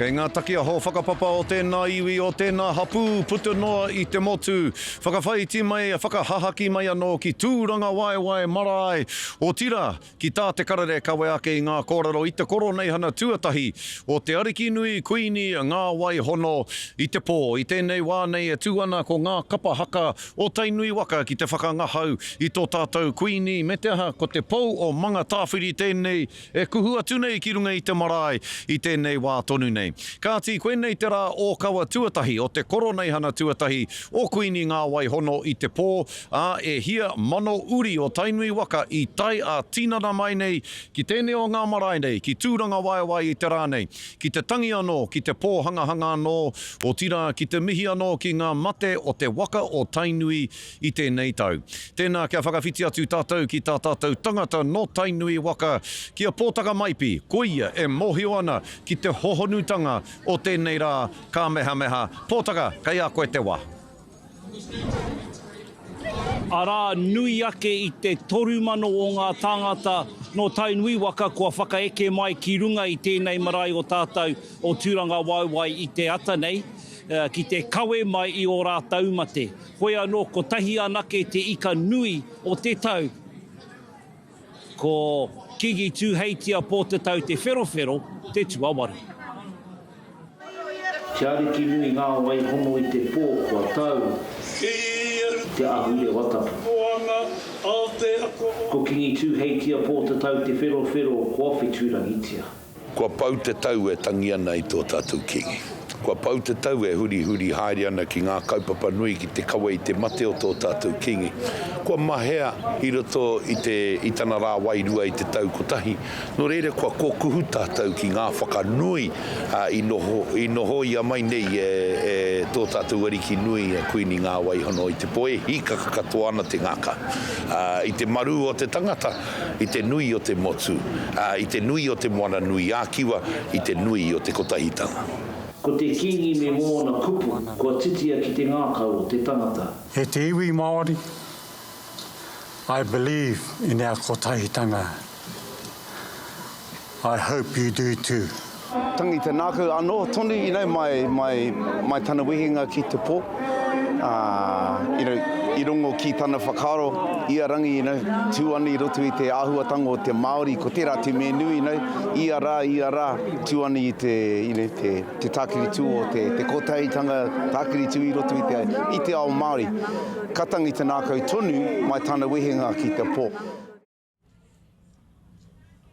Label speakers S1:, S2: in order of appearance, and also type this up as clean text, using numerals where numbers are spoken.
S1: Kei ngā takiaho whakapapa o tēnā iwi, o tēnā hapū puta noa i te motu. Whakawhaiti mai, whakahahaki mai anō ki Tūrangawaewae marae, otirā, ki tā te karere kawe ake i ngā kōrero i te Koroneihana tuatahi o Te Arikinui Kuini Ngāwaihono i te pō. I tēnei wā nei e tū ana ko ngā kapa haka o Tainui waka ki te whakangahau i tō tātou Kuini me te aha ko te pou o Mangatāwhiri tēnei E kuhu atu nei ki runga i te marae i tēnei wā tonu nei. Kāti, koinei te rā ōkawa tuatahi o te koroneihana tuatahi o Kuini Ngāwaihono i te pō, ā, e hia mano uri o Tainui waka i tae ā-tinana mai nei ki tēnei o ngā marae nei, ki Tūrangawaewae i te rā nei, ki te tangi anō, ki te pōhangahanga anō, otirā, ki te mihi anō ki ngā mate o te waka o Tainui i tēnei tau. Tēnā kia whakawhiti atu tātou ki tā tātou tangata nō Tainui waka, ki a Pōtaka Maipi, koia e mōhio ana ki te hohonutanga o tēnei rā kāmehameha. Pōtaka, kei a koe te wā.
S2: Arā, nui ake i te 3,000 o ngā tāngata nō Tainui waka kua whakaeke mai ki runga i tēnei marae o tātou o Tūrangawaewae i te ata nei, ki te kawe mai i ō rātou mate. Hoi anō, kotahi anake te ika nui o te tau, ko Kingi Tūheitia Pōtatau Te Wherowhero te tuawaru.
S3: Te Ariki nui ngā wai hono i te pō kua tau te ahurewa tapu. Ko Kingi Tūheitia Pōtatau Te Wherowhero kua whetūrangitia.
S4: Kua pau te tau e tangi ana i tō tātou Kīngi. Kua pau te tau e hurihuri haere ana ki ngā kaupapa nui ki te kawe i te mate o tō tātou Kīngi. Kua mahea i roto i te, i tana rā wairua i te tau kotahi. Nō reira kua kōkuhu tātou ki ngā whakanui i noho, i nohoia mai nei e, e tō tātou Ariki nui a Kuini Ngāwaihono i te pō e hīkaka katoa ana te ngākau i te marū o te tangata. i te nui o te motu, ā, i te nui o te Moana nui ā-Kiwa, i te nui o te kotahitanga.
S3: Ko te Kīngi me ngōna kupu kua titia ki te ngākau o te tangata.
S5: E te iwi Māori, I believe in our kotahitanga. I hope you do too.
S6: Tangi te ngākau anō tonu, you know, mai, mai, mai tana wehenga ki te pō. Uh, you know, i rongo ki tana whakaaro, ia rangi, you know, tū ana i roto i te āhuatanga o te Māori, ko tērā te mea nui, you know, ia rā, ia rā, tū ana i te, you know, te, te tākiri tū o te, te kotahitanga, tākiri tū i roto i te, i te ao Māori. Ka tangi te ngākau tonu mai tana wehenga ki te pō.